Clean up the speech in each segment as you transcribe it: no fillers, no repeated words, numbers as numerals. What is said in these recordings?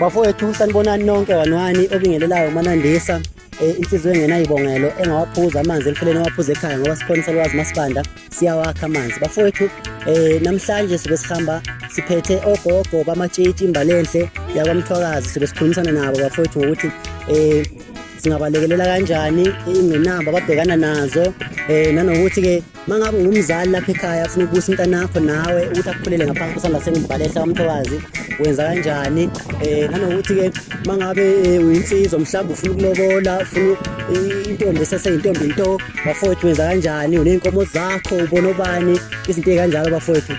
Bafowethu sanibonani nonke wanwani obingelelayo uManandisa insizwa engenayibongelo engawaphuza amanzi emfuleni owaphuza ekhaya ngoba sikhona salwazi masibanda siyawakha amanzi bafowethu namhlanje sibe sihamba siphethe ogogo bamatshitshi imbalenhle yakwamthwakazi sibe sikhulumisana nabo bafowethu ngokuthi singabalekelela kanjani ingqinamba ababhekana nazo nanokuthi-ke mangabe ungumzali lapha ekhaya ufuna ukubusa umntanakho nawe ukuthi akukhulele ngaphansi kwesandla sengibhalehla kwamthokazi wenza kanjani nanokuthi-ke mangabe uyinsizwa mhlawumbe ufuna ukulobola ufuna intombi eseseyintombi nto bafowethu wenza kanjani uney'nkomo zakho ubona obani izinto ey'kanjalo bafowethu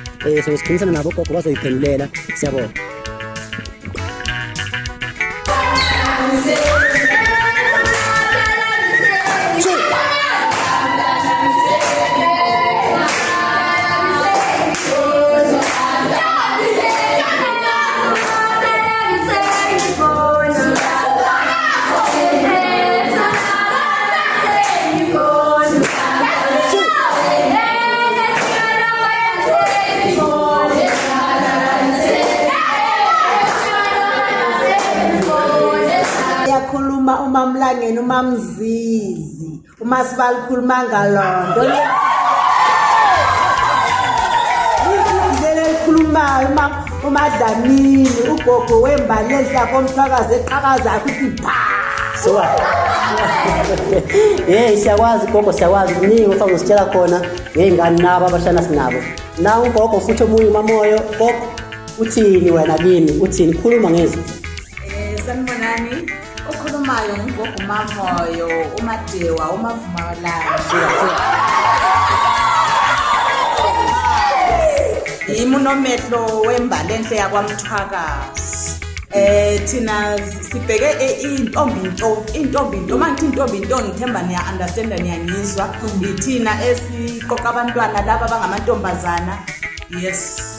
so sikhulumisana nabo gogo bazoyiphendulela siyabonga. Yakhuluma uMamlangeni uMamzizi uMasibalikhuluma ngalonto leli elikhulumayo uma uMadlamini ugogo wembali enhla komthwakazi eqhakazayo futhi pha. So hey siyakwazi gogo siyakwazi kuningi osazositshela khona ngey'ngane nabo abashana sinabo na ugogo futhi omunye umamoyo gogo uthini wena kimi uthini khuluma ngezwi. Sanibonani okhulumayo ngugogo uMamoyo uMadewa uMavumalanga. Yimi unomehlo wembali enhle yakwamthwakazi. Thina sibheke intombi nto, intombi nto. Uma ngithi intombi nto ngithemba niya understand niyangizwa. Ithina esiqoqa abantwana laba abangamantombazana. Yes.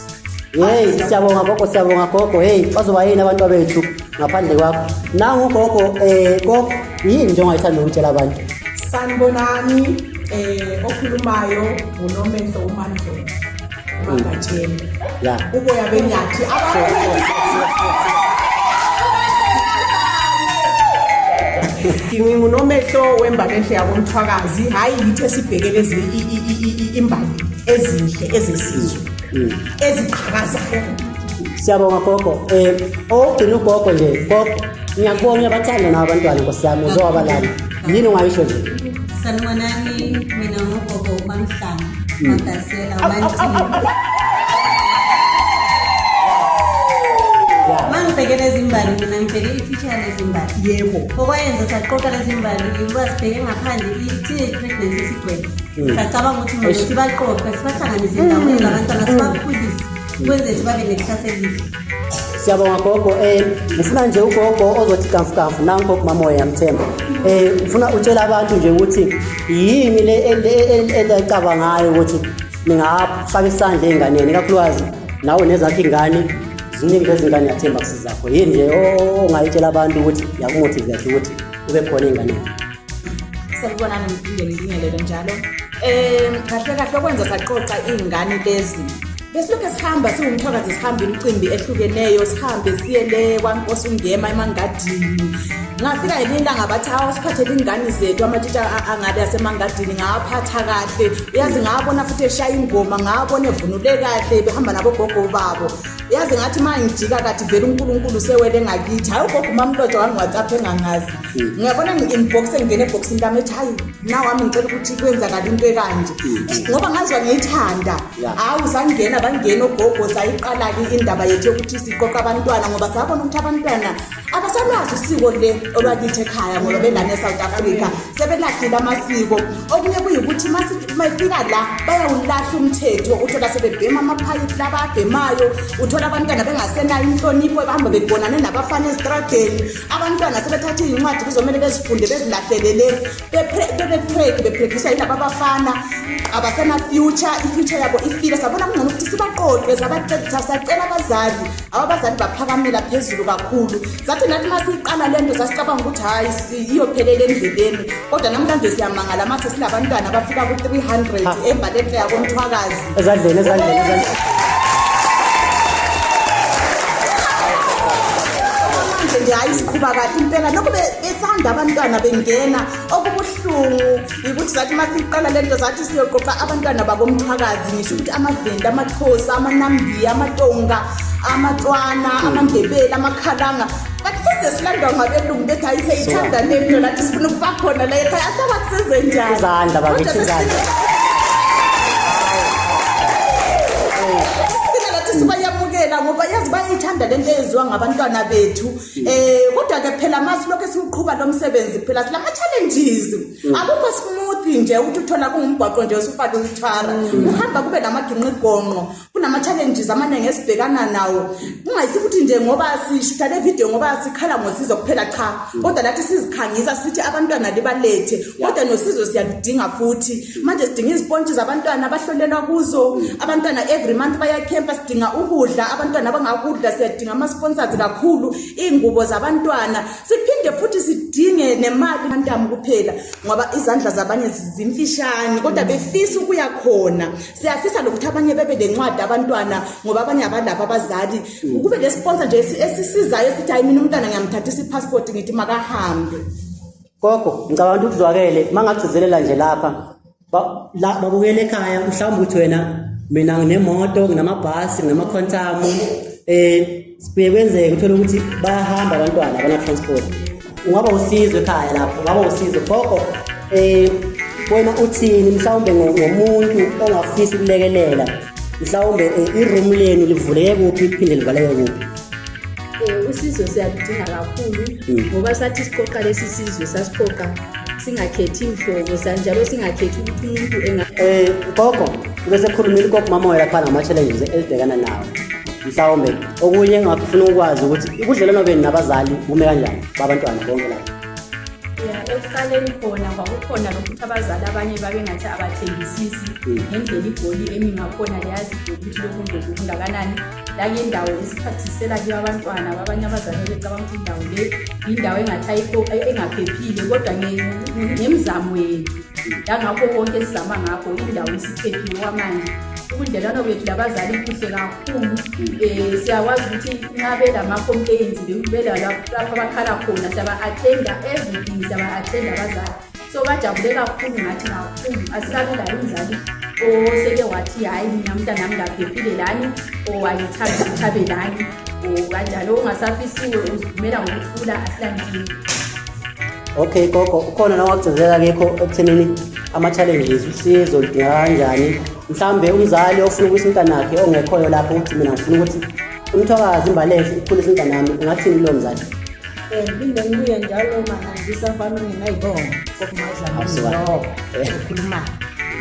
Hey siyabonga gogo siyabonga gogo hey bazoba yini abantu bethu ngaphandle kwakho nangu gogo gogo yini nje ongayithanda ukutshela abantu. Sanibonani okhulumayo nguNomehlo uMandlovu uMagatsheni. Uboya benyathi nginguNomehlo wembalenhle yakomthwakazi hhayi yithi esibheke lezi imbali ezinhle ezesizwe eziqhakazayo. Siyabonga gogo. Owugcina ugogo nje gogo ngiyakubonga uyabathanda nawe abantwana nkosi yami uzowabalala yini ongayisho nje? Sanibonani mina ngugogo uMamhlanga Magasela uMantini. Mangibheke lezi mbali mina ngibheke i-future yalezi mbali. Yebo. Okwayenza saqoqa lezi mbali ukuba sibheke ngaphandle i-teenage pregnancy esigcwele. Sacabanga ukuthi ngcono sibaqoqe sibahlanganise ndawonye labantwana sibakhulise kwenze sibabe nekusasa elihle. Siyabonga gogo. Ngifuna nje ugogo ozothi kamfu kamfu nangu gogo Mamoya yamthemba. Ngifuna utshela abantu nje ukuthi yini le elicabangayo ukuthi ningafaka isandla ey'nganeni ikakhulukazi nawe nezakho iy'ngane ziningi lezi ngane yathemba kusizakho yini nje ongayitshela abantu ukuthi yakumotivate ukuthi ube khona ey'nganeni? Sanibonani ngiphinde ngibingelele njalo. Kahle kahle okwenza saqoqa iy'ngane lezi besilokhu sihamba siwumthwakazi sihamba imicimbi ehlukeneyo sihambe siye le kwankosi ungema emangadini ngafika ngelinye ilanga bathi awu siphathele iy'ngane zethu amatshitshi angabe asemangadini ngawaphatha kahle uyazi ngawabona futhi eshaya ingoma ngawabona evunule kahle behamba nabogogo babo yazi ngathi uma ngijika kathi vele uNkulunkulu sewele ngakithi hayi ugogo uMamlotshwa wangi-WhatsApp engangazi ngiyabona ngi-inbox engingena ebhokisini lami ethi hayi na wami ngicela ukuthi kwenzakala into ekanje ngoba ngazwa ngiyithanda hawu sangena bangena ogogo sayiqala-ke indaba yethu yokuthi siqoqa abantwana ngoba sabona ukuthi abantwana abasalwazi usiko le olwakithi ekhaya ngoba belana e-South Africa sebelahlile amasiko okunye kuyikuthi mayifika la bayawulahla umthetho uthola sebebhema amaphayiphi lababhemayo uthola abantwana bengasenayo inhlonipho bahamba bebonane nabafana ezitradeni abantwana sebethatha iy'ncwadi kuzomele bezifunde bezilahlelele bebepreg bepregiswa yilaba abafana abasena-future i-future yabo ifile sabona kungcono ukuthi sibaqoqe sacela abazali ababazali baphakamela phezulu kakhulu sathi nathi uma siyiqala le nto sasicabanga ukuthi hhayi iyophelela endleleni kodwa namhlanje siyamangala mase silabantwana abafika ku-300 embalenhle yakomthwakazi ezandleni ezandleni ezandleni. Okwamanje nje hayi siqhuba kahle impela lokho besanda abantwana bengena. Okubuhlungu yikuthi sathi uma siqala le nto sathi siyoqoqa abantwana bakomthwakazi, ngisho ukuthi amaVenda, amaXhosa, amaNambiya, amaTonga, amaTswana, amaNdebele, amaKhalanga, but size silandwa ngabelungu bethi hayi siyayithanda le nto, nathi sifuna ukuba khona la ekhaya, asaba kusize njani. Izandla bakithi, Kodwa izandla. Thina lathi sibayamukela ngoba yazi bayayithanda le nto eyenziwa ngabantwana bethu. Kodwa-ke phela ma silokhu esiwuqhuba lo msebenzi, phela silama-challenges. Akukho smooth nje ukuthi uthola kungumgwaqo nje usufake uthwara uhamba kube namaginqigonqo. Kunama-challenges amaningi esibhekana nawo, kungayisi futhi nje ngoba sishutha le video ngoba sikhala ngosizo kuphela, cha, kodwa lathi sizikhangisa sithi abantwana libalethe, kodwa nosizo siyaludinga futhi. Manje sidinga izipontshi zabantwana abahlolelwa kuzo abantwana, every month bayakhempa. Sidinga ukudla abantwana abangakudla, siyadinga ama-sponsors kakhulu, iy'ngubo zabantwana, siphinde futhi sidinge nemali antamu kuphela ngoba izandla zabanye zimfishane kodwa befisa ukuya khona. Siyafisa lokuthi abanye bebe lencwadi abantwana ngoba abanye abalapho abazali, kube le sponsor nje esisizayo esithi hayi, mina umntwana ngiyamthathisa i-passport, ngithi makahambe. Gogo, ngicabanga ukuthi kuzwakele. Mangagcizelela nje lapha, la babukele ekhaya, mhlawumbe ukuthi wena, mina nginemoto, nginamabhasi, nginama-Quantum, kuye kwenzeke uthole ukuthi bayahamba abantwana abana transport. Ungaba usizo ekhaya lapho, ungaba usizo. Gogo, wena uthini mhlawumbe ngomuntu ongafisa ukulekelela? Mhlawumbe i-room lenu livuleke kuphi, liphinde livaleke kuphi? Usizo siyaludinga kakhulu ngoba sathi siqoqa lesi sizwe sasiqoqa singakhethi inhlobo, njalo singakhethi ukuthi umuntu enga Gogo, bese khulumile ugogo Mamoya lapha ngama-challenges elibhekana nawo. Mhlawumbe okunye engingafuna ukwazi ukuthi ubudlelwano benu nabazali bume kanjani babantwana bonke lapha? Ya, ekuqaleni khona kwakukhona lokuthi abazali abanye babengathi abathengisisi ngendlela igoli emi ngakhona, liyazi ukuthi lokhu kungakanani, langendawo esiphathisela kiyo abantwana. Abanye abazali bebecabanga ukuthi indawo le yindawo engathi ayikho, engaphephile, kodwa ngemizamo yethu yangakho konke esizama ngakho, indawo isiphephile okwamanje. Ubudlelwano bethu labazali kuhle kakhulu. Siyakwazi ukuthi nxa belama-complaints, lapho abakhala khona, siyaba-attenda everything, siyaba-attenda abazali, so bajabule kakhulu ngathi kakhulu. Asikabi layo umzali oseke wathi hhayi, mina mntanami ngaphephile lani, or angithandi ukuthi abe lani, or kanjalo. Ongasafisiwe uzivumela ngokuthula, asilankinga. Okay gogo, ukhona nowakugcizelela kekho ekuthenini ama-challenges, usizo ludingeka kanjani? Mhlawumbe umzali ofuna ukuyisa umntanakhe ongekhoyo lapho, ukuthi mina ngifuna ukuthi umthwakazi iMbalenhle ikhulise umntanami, ungathini kulowo mzali? Ngiphinde ngibuye njalo manandisa mfana ungenayibongo kokumadlamini okhulumayo.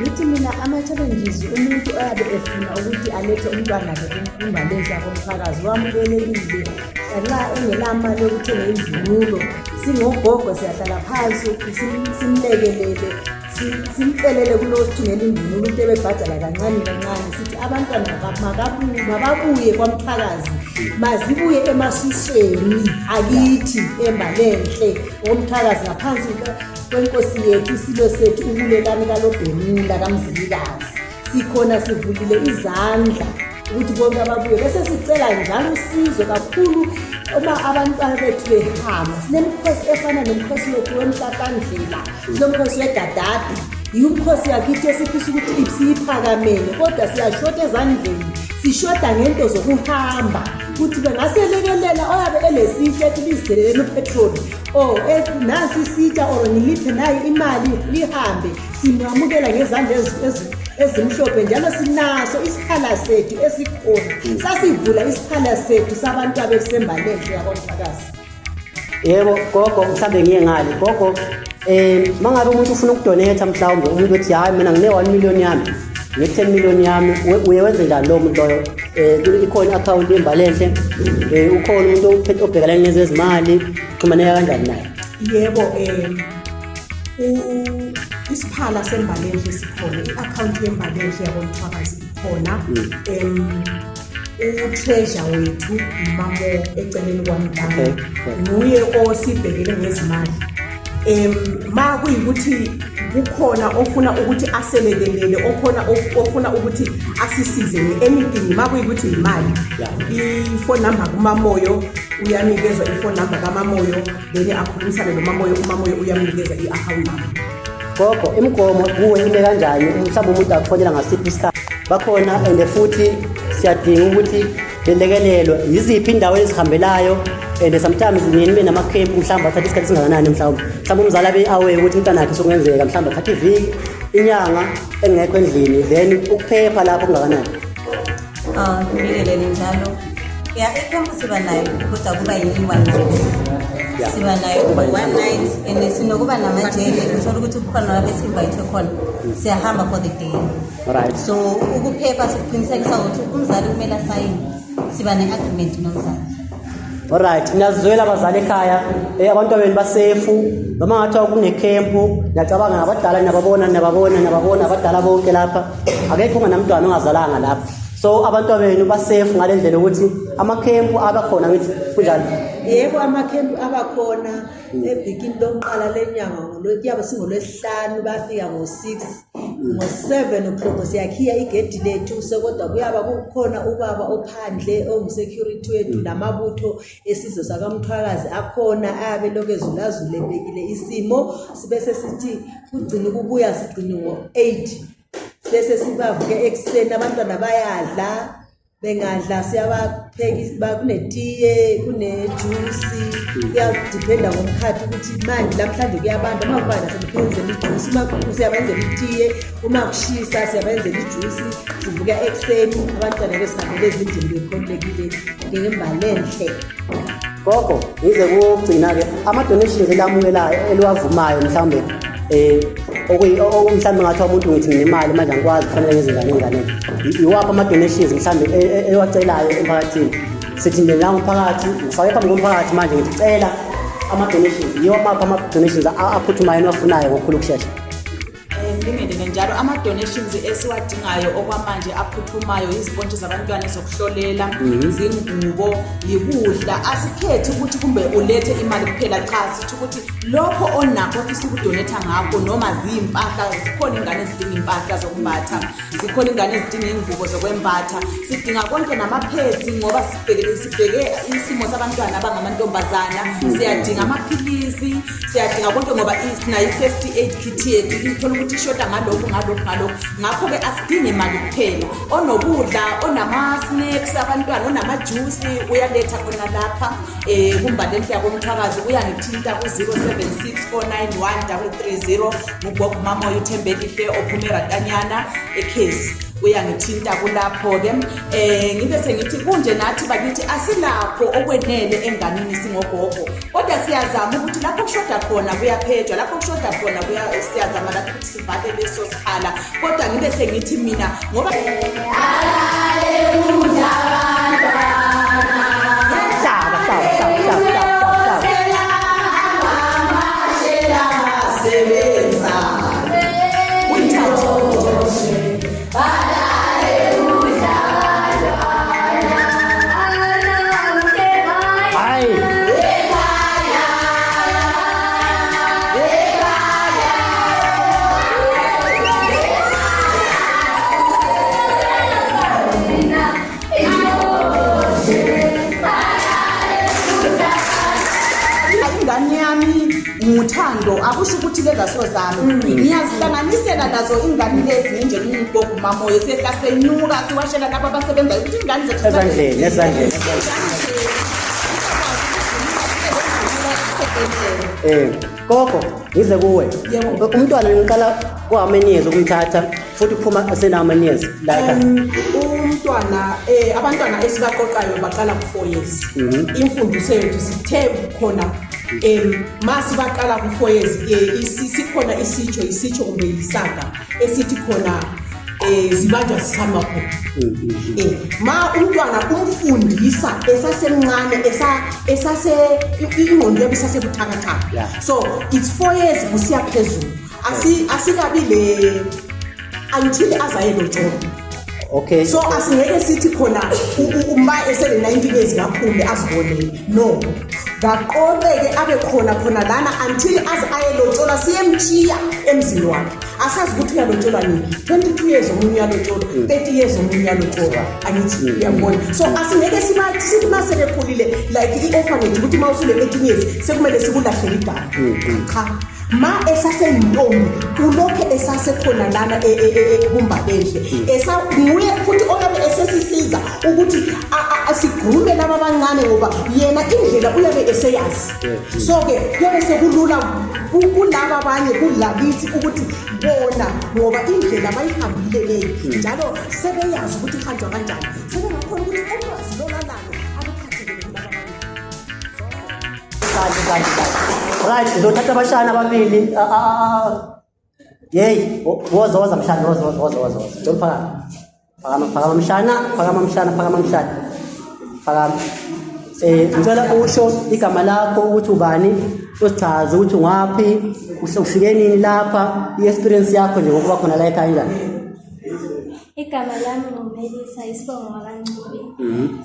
Ngithi mina ama-challenges, umuntu oyabe efuna ukuthi alethe umntwana-ke kuMbalenhle yakomphakathi wamukelekile, lanxa engelamali yokuthenga imvunulo, singogogo siyahlala phansi simlekelele, simcelele kulo sithungela imvunulo, umuntu ebebhadala kancane kancane. Sithi abantwana mababuye kwamthakazi, mazibuye emasusweni akithi eMbalenhle oMthakazi, ngaphansi kwenkosi yethu, isilo sethu uBulelani kaLobhemula kaMzilikazi. Sikhona sivulile izandla ukuthi bonke ababuye, bese sicela njalo usizo kakhulu uma abantwana bethu behamba. Sinemikhosi efana nomkhosi wethu wemhlahlandlela, sinomkhosi wedadada, yiyo umkhosi yakithi esifisa ukuthi siyiphakamele, kodwa siyashoda ezandleni, sishoda ngento zokuhamba, ukuthi bengaselekelela oyabe elesihle ethi lizideleleni upetroli or nasi isitsha or ngiliphe nayi imali lihambe, simamukela ngezandla ezimhlophe. Njalo sinaso isikhala sethu esikhona, sasivula isikhala sethu sabantu abesembalenhle yakwamphakazi. Yebo gogo, mhlambe ngiye ngale gogo. Mangabe umuntu ufuna ukudonate, mhlawumbe umuntu uthi hayi, mina ngine 1 million yami, nge 10 million yami, uye wenze njani lowo muntu loyo? Ikhona i-account yeMbalenhle? Ukhona umuntu ophethe obhekelene nezezimali, xhumaneka kanjani naye? Yebo, isiphala sembalenhle sikhona, i-akhawunti yembalenhle yakomthwakazi ikhona. U-treasurer wethu mamo eceleni kwami lana, nguye osibhekele ngezimali. Ma kuyikuthi kukhona ofuna ukuthi aselekelele, okhona ofuna ukuthi asisize nge-anything, ma kuyikuthi imali, i-phone number kumamoyo Uyanikezwa i-phone number kamamoyo, then akhulumisane nomamoyo. Umamoyo uyamnikeza i-account number. Gogo, imigomo kuwe ime kanjani? Mhlawumbe umuntu akufonela ngasiphi isikhathi? Bakhona and futhi siyadinga ukuthi belekelelwe. Yiziphi indawo ezihambelayo? And sometimes niye nibe namakhempu, mhlawumbe athatha isikhathi esingakanani? Mhlawumbe umzali abe aware ukuthi umntwana wakhe sokungenzeka mhlawumbe athathe iviki, inyanga engekho endlini, then ukuphepha lapho kungakanani? Ah, ngibingelele njalo. Ya, ikhempu siba nayo, kodwa kuba yi-one night. Siba nayo one night and sinokuba namajele, uthola ukuthi kukhona lapho esi-invite khona. Siyahamba for the day. So ukuphepha sikuqinisekisa ukuthi umzali kumele asayine. Siba ne-agreement nomzali. Alright, niyazizwela abazali ekhaya, abantu benu basefu, noma ngathiwa kunekhempu, ngiyacabanga nabadala niyababona, niyababona, niyababona abadala bonke lapha. Akekho ongenamntwana ongazalanga lapha. So abantu benu basefu ngale ndlela ukuthi amakhempu abakhona, ngithi kunjalo. Yebo, amakhempu abakhona ebhikini lokuqala lenyanga, kuyabe singolwesihlanu, bafika ngo-6, ngo-7 o'clock siyakhiya igedi lethu. Sekodwa kuyaba kukhona ubaba ophandle ongu-security wethu namabutho esizwe sakamthwakazi akhona ayabe lokhu ezulazula ebhekile isimo. Sibe sesithi kugcina ukubuya sigcine ngo-8, bese sibavuke ekuseni, abantwana bayadla. Bengadla siyabapheka, kunetiye, kunejusi, kuyadiphenda ngomkhathi ukuthi manje namhlanje kuyabanda. Uma kubanda siyabenzela ijusi, uma siyabenzela itiye, uma kushisa siyabenzela ijusi. Sivuka ekuseni, abantwana besihambele ezindlini bekhululekile ngembali enhle. Gogo, ngize kugcina-ke ama-donations elamukelayo, eliwavumayo, mhlawumbe mhlawumbe ngathiwa umuntu ngithi nginemali manje angikwazi, kufanele ngizingane enganeni, iwaphi ama-donations mhlawumbe ewacelayo emphakathini? Sithi nje nangumphakathi, ngifake phambi komphakathi manje, ngithi cela ama-donations. Yiwo amaphi ama-donations aphuthumayo eniwafunayo ngokukhulu ukushesha? Ngibingelele njalo. Ama-donations esiwadingayo okwamanje aphuthumayo izipontshi zabantwana zokuhlolela, zingubo, yikudla. Asikhethi ukuthi kumbe ulethe imali kuphela, cha, sithi ukuthi lokho onakho ofisa ukudonetha ngakho, noma ziyimpahla. Zikhona ingane ezidinga impahla zokumbatha, zikhona ingane ezidinga iy'ngubo zokwembatha. Sidinga konke, nama-pads, ngoba sibheke isimo sabantwana abangamantombazana. Siyadinga amaphilisi, siyadinga konke, ngoba sinayo i-first aid kit yethu, ithola ukuthi ishoda ngalokhu, ngalokhu, ngalokhu. Ngakho-ke asidingi imali kuphela. Onokudla, onama-snacks abantwana, onamajusi, uyaletha khona lapha kumbali enhle yakomthwakazi. Uyangithinta ku-076 491 330. Ngugogo Mamoyo uThembelihle ophuma eRatanyana ekhesi, uyangithinta kulapho-ke. Ngibe sengithi kunje nathi bakithi asilakho okwenele enganini singogogo, kodwa siyazama ukuthi lapho kushoda khona kuyaphejwa, lapho kushoda khona siyazama lapho ukuthi sivale leso sikhala. Kodwa ngibe sengithi mina ngoba Hlaba, hlaba, hlaba, hlaba, hlaba, hlaba. Sebenza uyithathe. Hayi. Ingane yami nguthando, akusho ukuthi leza so zami. Ngiyazihlanganisela nazo ingane lezi nje, ngingugogo Mamoyo. Sehla senyuka siwashela labo abasebenzayo ukuthi ingane zethu Ezandleni, ezandleni. Gogo, ngize kuwe. Yebo. Umntwana ngiqala ku-how many years ukumthatha, futhi uphuma sena how many years la ekhaya? Umntwana abantwana esibaqoqayo baqala ku-4 years. Imfundiso yethu sithe khona masibaqala ku-4 years, sikhona isitsho kumbe yisaga esithi khona zibanjwa zisamakhulu. Ma umntwana umfundisa esasemncane, esase ingqondo yabo isasebuthakathaka. So it's 4 years kusiya phezulu. Asikabi le until azaye lotshola. Okay. So asingeke sithi khona uma esele 19 years kaphume azibonele. No. Kaqoqeke abe khona khona lana until aze ayelotsholwa siyemtshiya emzini wakhe. Asazi ukuthi uyalotsholwa nini. 22 years omunye uyalotsholwa, 30 years omunye uyalotsholwa. Angithi uyabona. So asingeke sibathi sithi uma sebekhulile like i-orphanage ukuthi uma usule 18 years sekumele sikulahlele igama. Cha. Ma esaseyintombi ulokhe esasekhona lana e, e, e, kumbabenhle esa nguye futhi oyabe esesisiza ukuthi sigume laba abancane ngoba yena indlela uyabe eseyazi so ke kuyabe sekulula kulaba abanye kulakithi ukuthi bona ngoba indlela bayihambile leyi njalo sebeyazi ukuthi ihanjwa kanjani sebengakhona ukuthi ulwazi lolalalo aluphathekele kulaba abanye. Kanti kanti kanti. Right, ngizothatha abashana ababili. Ah, ah, ah, ah. Yey, woza woza mshana, woza woza woza woza. woza. Ngicela uphakame. Phakama phakama mshana, phakama mshana, phakama mshana. Phakama. Eh, ngicela usho igama lakho ukuthi ubani, usichaze ukuthi ungaphi, ufike nini lapha, i-experience yakho nje ngokuba khona la ekhaya injani. Igama lami nguMelisa isibongo wakaNcube.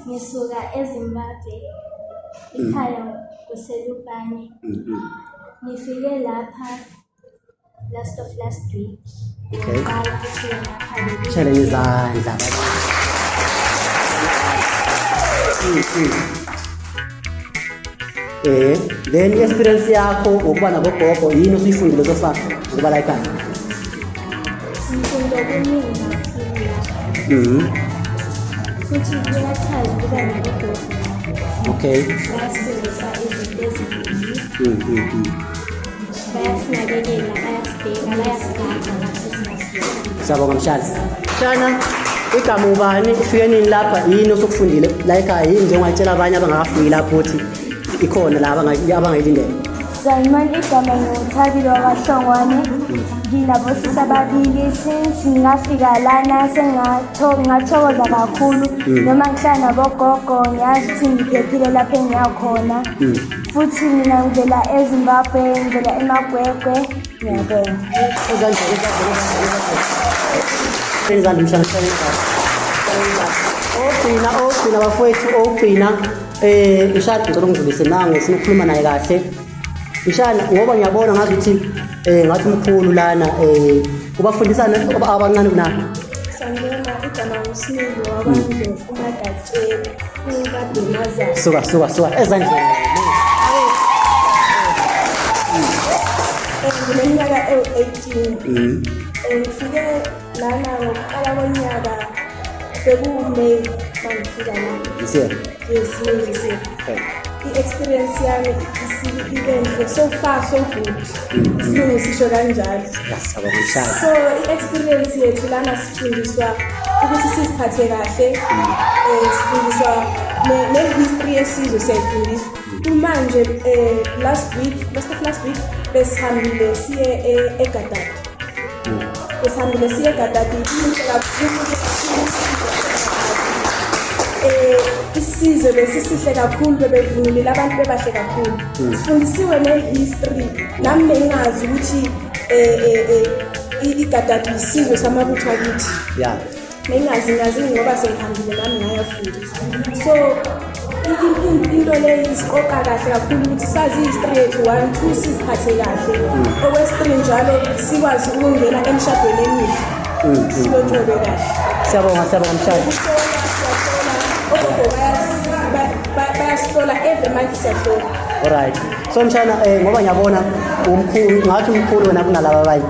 Ngisuka eZimbabwe. Ikhaya kuseLupane. Ngifike lapha last of last week. Okay. Ngiqala ukufika lapha Shaleni izandla. Eh, then i-experience yakho ngokuba nabogogo yini osuyifundile so far ngokuba la ekhaya? Ngifunde okuningi kakhulu lapha. Futhi kuyachaza ukuba nabogogo. Okay. Bayasifundisa izinto eziningi. Bayasinakekela, bayasibheka, bayasigada lapho singafika. Siyabonga mshana. Mshana, igama ubani? Ufike nini lapha? Yini osukufundile la ekhaya? Yini nje ongayitshela abanye abangakafiki lapho ukuthi ikhona la abangayilindele? Sanibona, igama nginguThabile wakwaHlongwane. Nginabosisi ababili since ngafika lana ngathokoza kakhulu noma ngihlala nabogogo ngiyazi ukuthi ngiphephile lapho engiyakhona. Futhi mina ngivela eZimbabwe, ngivela eMagwegwe. Ngiyabonga. Ezandleni, ezandleni, ezandleni. Izandla mshana, mshana, izandla. Ogcina, ogcina bafowethu, ogcina. Eh, mshana ngicela ungidlulise nangu ufuna ukukhuluma naye kahle. Mshana ngoba ngiyabona ngazi ukuthi eh ngathi umkhulu lana eh ubafundisa abancane kunami. Sanibona, igama nguSimilo wakwaNdlovu uMagatsheni uKadumazana. Suka suka suka ezandleni. Ngineminyaka ewu-18. Ngifike lana ngokuqala konyaka bekuwuMay mangifika la. This year. Yes, May this year. Okay. I-experience yami ibenhle so far so good. Isilungu sisho kanjalo. Siyabonga mshana. So i-experience yethu lana sifundiswa ukuthi siziphathe kahle, sifundiswa ne-history yesizwe siyayifundiswa. Kumanje last week, last of last week besihambile siye eGadadi. Besihambile siye eGadadi kuhle kakhulu isizwe besisihle kakhulu bebevunulile abantu bebahle kakhulu. Sifundisiwe ne-history nami bengingazi ukuthi iGadadi isizwe samabutho akithi. Bengingazi ngazi ngoba sengihambile nami ngayofundiswa. So into leyi isiqoqa kahle kakhulu ukuthi sazi i-history yethu 1 2 siziphathe kahle. Okwesi-3 njalo sikwazi ukungena emshadweni emihle. Silotsholwe kahle. Siyabonga siyabonga mshana. Ukuhlola siyahlola ogogo bayasihlola every month siyahlola. Alright. So mshana ngoba ngiyabona umkhulu ngathi umkhulu wena kunalaba abanye.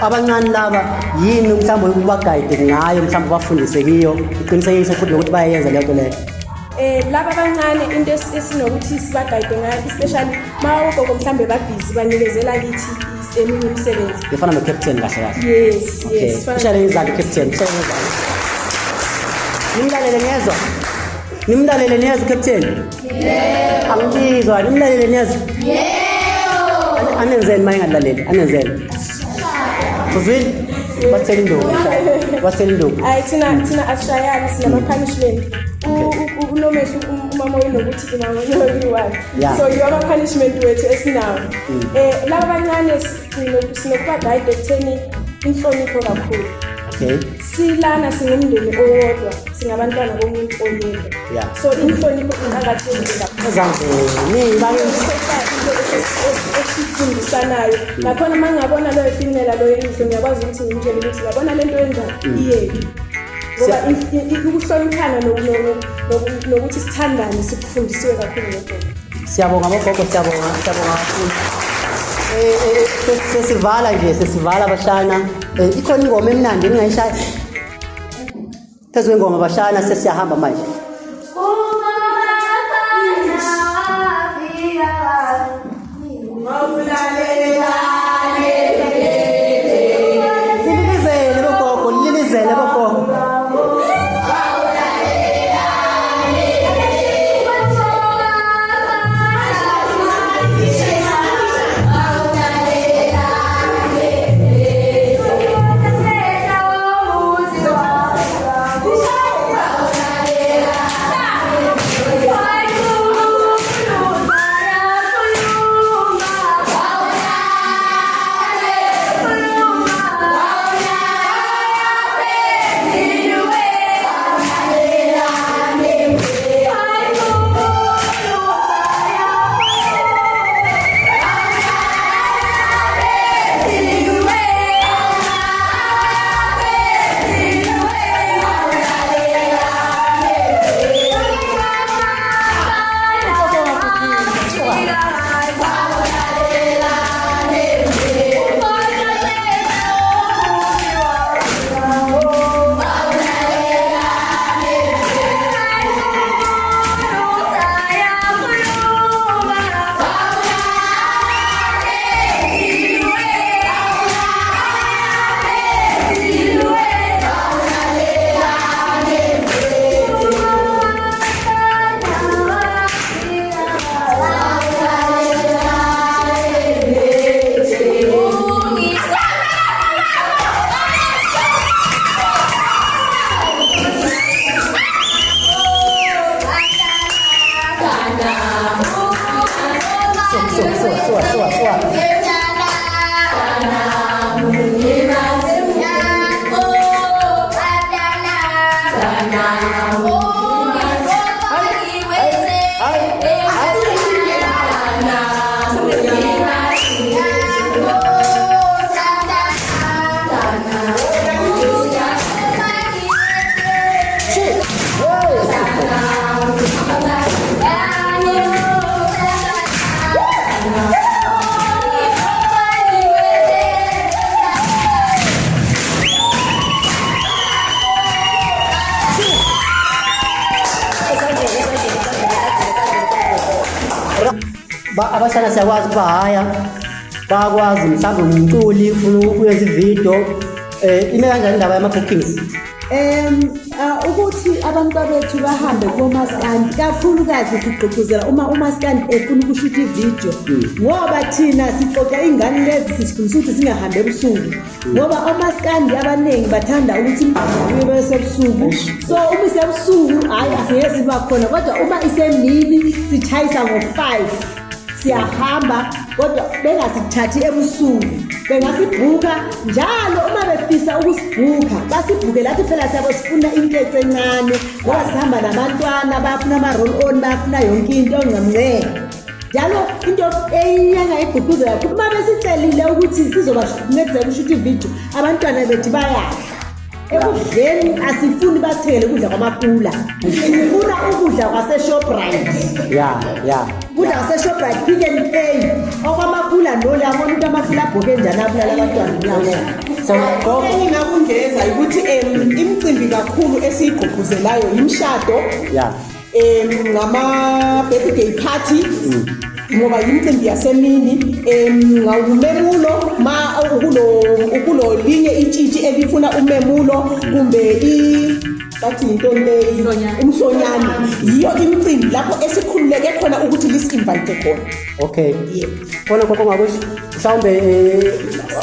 Abancane laba yini mhlawumbe ukuba-guide ngayo mhlawumbe ubafundise kiyo uqinisekise futhi nokuthi bayayenza leyo nto leyo. Laba abancane into esinokuthi siba-guide ngayo especially ma ogogo mhlambe babhizi banikezela kithi eminye imisebenzi. Ngifana no-captain kahle kahle. Yes, Okay. yes. fana- Ushayele izandla captain, ushayele izandla. Nimlalele niyezwa? Nimlalele niyezwa captain? Yebo. Angizwa, nimlalele niyezwa? Yebo. Anenzeni uma engalaleli? Anenzeni? Uzwile? Bathela induku. Bathela induku. Hayi thina asishayani sinama-punishment. Unomehlo umama unokuthi imama unokuyi-one. So yiwo ama-punishment wethu esinawo. Laba abancane sinokuba-guide ekutheni inhlonipho kakhulu. Okay. Silana singumndeni owodwa, singabantwana bomuntu oyedwa. Yeah. So inhlonipho iqakathekile kakhulu. Ezandleni bakithi. Esifundisanayo nakhona uma ngingabona loyo femela loyo enhle ngiyakwazi ukuthi ngimtshele ukuthi yabona le nto yenzayo iyethu ngoba ukuhloniphana nokuthi sithandane sikufundisiwe kakhulu ngogogo. Siyabonga bogogo, siyabonga, siyabonga kakhulu. Sesivala nje, sesivala bashana. Ikhona ingoma emnandi engingayishaya. Phezu kwengoma bashana sesiyahamba manje. Lilizele bogogo, lilizele bogogo. Suka, suka, suka, suka, suka. Abashana siyakwazi ukubahaya, bayakwazi mhlawumbe umculi ufuna ukuyenza ividiyo. Ime kanjani indaba yama-bookings? Ukuthi abantu bethu bahambe komaskandi, kakhulukazi sigqugquzela uma umaskandi efuna ukushutha ividiyo, ngoba thina sixoxa iy'ngane lezi sizifundisa ukuthi zingahambi ebusuku, ngoba omaskandi abaningi bathanda ukuthi imigqo besebusuku. So uma isebusuku hhayi asingeke siba khona, kodwa uma isemini sitshayisa ngo-5 siyahamba, kodwa bengasithathi ebusuku, bengasibhuka njalo. Uma befisa ukusibhuka basibhuke lathi, phela siyabo sifuna inkece encane ngoba sihamba nabantwana, bayafuna ama-roll on, bayafuna yonke into ncamnce. Njalo into eyinye engayigqugquzela kakhulu, uma besicelile ukuthi sizobancedisa ukushuthi ividiyo, abantwana bethu bayadla. Ekudleni asifuni basithengele ukudla kwamakula, sifuna ukudla kwase-Shoprite. Ya ya. Ukudla kwase-Shoprite, Pick n Pay. Okwamakula no, yabona ukuthi amakula abhoke njani, abulala abantwana, ngiyabona. So gogo, Engingakungeza ukuthi imicimbi kakhulu esiyigqugquzelayo imishado, ya ngama-birthday party, ngoba yimicimbi yasemini, ngawumemulo ma ukulo linye itshitshi elifuna umemulo kumbe bathi yintoni leyi, umhlonyane. Yiyo imicimbi lapho esikhululeke khona ukuthi lisi-invite khona. Okay. Yebo. Khona gogo ngakusho mhlawumbe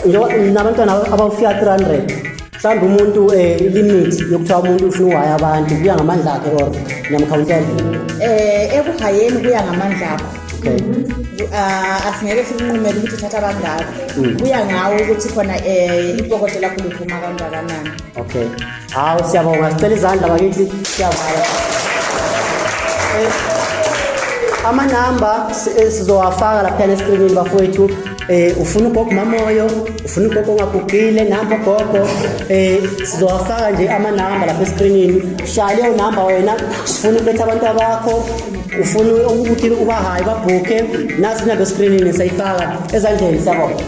njengoba nabantwana abawufika 300 mhlawumbe umuntu, limit yokuthiwa umuntu ufuna uhaya abantu, kuya ngamandla akhe or niyamkhawuntela? Ekuhayeni kuya ngamandla akho. Okay. Ah, asingeke sikunqumele ukuthi uthatha abangaka kuya ngawo ukuthi khona um ipokoto lakho livuma kangakanani. Okay. Hawu siyabonga, sicela izandla bakithi, siyabonga. Amanamba sizowafaka laphayana eskrinini bafowethu. Ufuna ugogo Mamoyo, ufuna ugogo ongagugile, nampo gogo. Sizowafaka nje amanamba lapha eskrinini. Shaya leyo namba wena, ufuna ukuletha abantu abakho, ufuna ukuthi ubahaye babhuke, nasi inamba eskrinini sayifaka ezandleni, siyabonga.